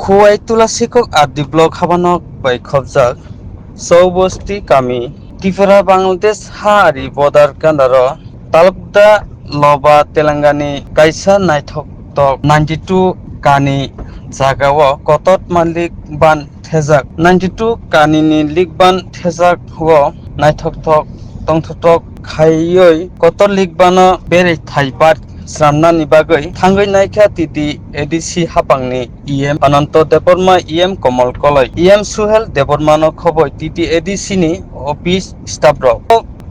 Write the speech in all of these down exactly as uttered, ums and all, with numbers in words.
Khowai Tulasikok R D block habanok bai khobjak Choubosti kami, Tripura Bangladesh ha ari border gandaro Talukda Loba Telangani kaisa naithok tok ninety two kani jagao kotor ma likban thejak. Ninety two kanini likban thejak o naithok tok tongthok tok khaiwi kotor likbano berwi thai bat sramnani bagwi thangwi naikha T T A D C hapangni E M Ananto Debbarma, E M Komol Koloi, E M Suhel Debbarmano khoboi T T A D C ni office staff rok.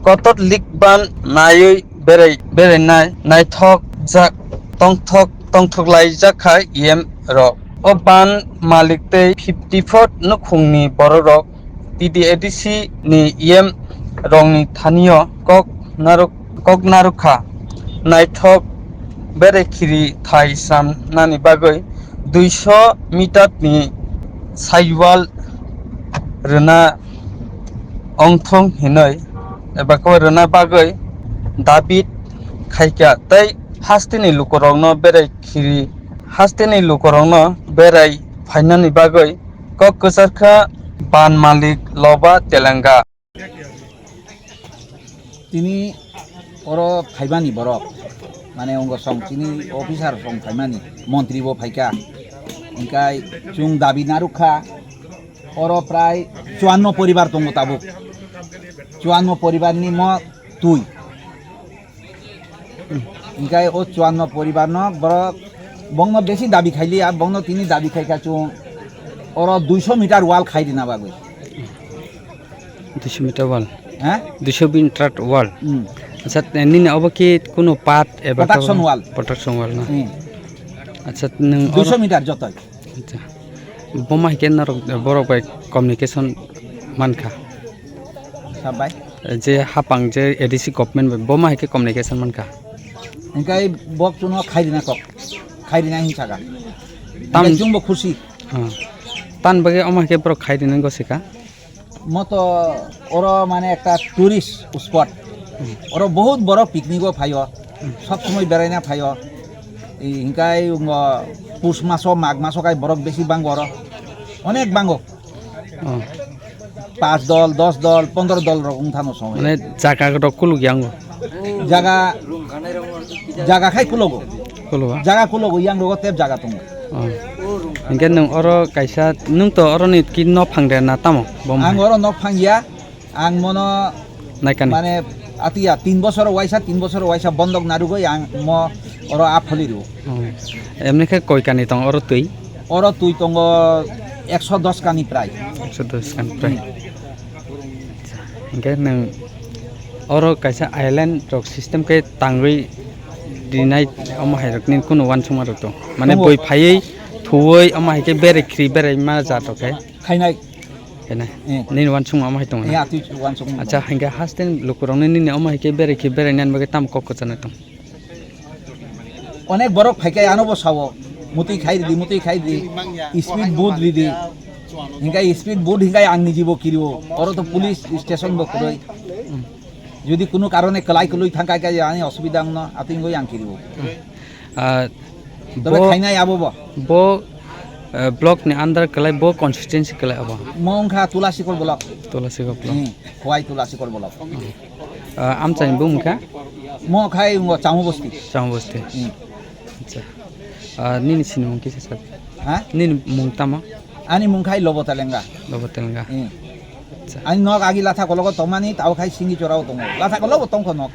Kotor likban naiwi berai berainai naithok jak tongthok tongthok lai jak kha E M rok. O ban malik tei fifty foot nukhungni borok rok T T A D C ni E M rokni thanio kok narwk, kok narwk kha. Naithok berai khiri thai sramnani bagwi duiso meter ni sidewall rwna ongthong hinwi eba khe rwna bagwi dabi khaikha tei hasteni lukurokno berai khiri, hasteni lukurokno berai phainani bagwi kok kwcharkha ban malik Loba Telanga. Tini oro phaimani borok, mane ongo song tini officer song phaimani, montri bo phaikha, hingkai chwng dabi narwkha, oro prai chuanno poribar tongo tabuk, chuanno poribar ni mo twi. Hingkai o chuanno poribar no borok bongno besi dabi khailiya, bongno tini dabi khaikha chwng oro duiso meter wall khai rina bagwi. Duiso meter wall. Ha? Duiso meter wall. Hmm. Acha, nini obo ki kuno part eba protection wall. Protection wall na. Hmm. Acha, nung oro duiso meter jotoi. Acha. Boma hai khe norok borok bai communication mankha. Sabai. Je hapang je A D C government bai boma hai khe communication mankha. Hingkai bok chuno khairina kok. Khairina hinsaga. Tam hingkai chwngbo khusi. Ah. Tan bagwi omo hai khe borok khairina gosika. Moto oro mane ekta tourist spot. Hmm. Oro bahut borok picnic o phaio. Hmm. Sob somoi beraina phaio. I hingkai ongo pus maso, mag maso kai borok besi bango oro. Onek bango. Oh. Pas dol, dos dol, pondro dol rok wng thano somoi. Mane jaga rok kuluk yango. Jaga, jaga khai kulogo. Kulogo. Jaga kulogo, yang rogo tep jaga tongo. Oh. Hingke nwng oro kaisa, nwng to oro ni ki nok phang de na tamo? Bom ang hai. Oro nok phang ya, ang mono naikani. Mane atiya tin bosor waisa, tin bosor waisa bondok narugoi ang mo oro apholi ru. Oh. Emne khe koi kani tong oro twi? Oro twi tongo ekso dos kani prai. Ekso dos kani prai. Hmm. Hingke nwng oro kaisa island rok system khe tangwi rinai omo hai rok ni kunu wansukma rok tong. Mane tongo. Bui phaiwi thuwi omo hai khe berai khri berai ma ja rok khe. Khainai. Khainai. Eh. Nini wansukma omo hai tongo na? Eh, atwi wansukma. Acha, hingke haste lukurok ni nini omo hai khe berai khri berai nani bagwi tamo kok kwchanai tong? Onek borok phaikai ano bo sao, mutwi khai ridi, mutwi khai ridi, speed boat ridi. Hingkai speed boat hingkai ang nijibo kirio. Oro to police station bo kwrwi. Jodi kunu karone kwlai kwlwi thangkai kai ani osubida wngno, atwi wngwi ang kirio. Ah, tobe bo khainai abo bo. Bo, eh, block ni under kwlai bo constituency kwlai abo. Mo wngkha Tulasikol block. Tulasikol block. Hmm, Khowai Tulasikol block. Ah, amchaini bumung kha? Mo khai wngkha Chamu Bosti. Chamu Bosti. Hmm. Acha. Ah, nini sinimung kisa sir? Ha? Nini mung tamo? Ani mung khai Lobo Telenga. Lobo Telenga. Hmm. Acha. Ani nok agi Lathakologo tongmani, tao khai Singi Chorao tongo. Lathakologo tongkho nok.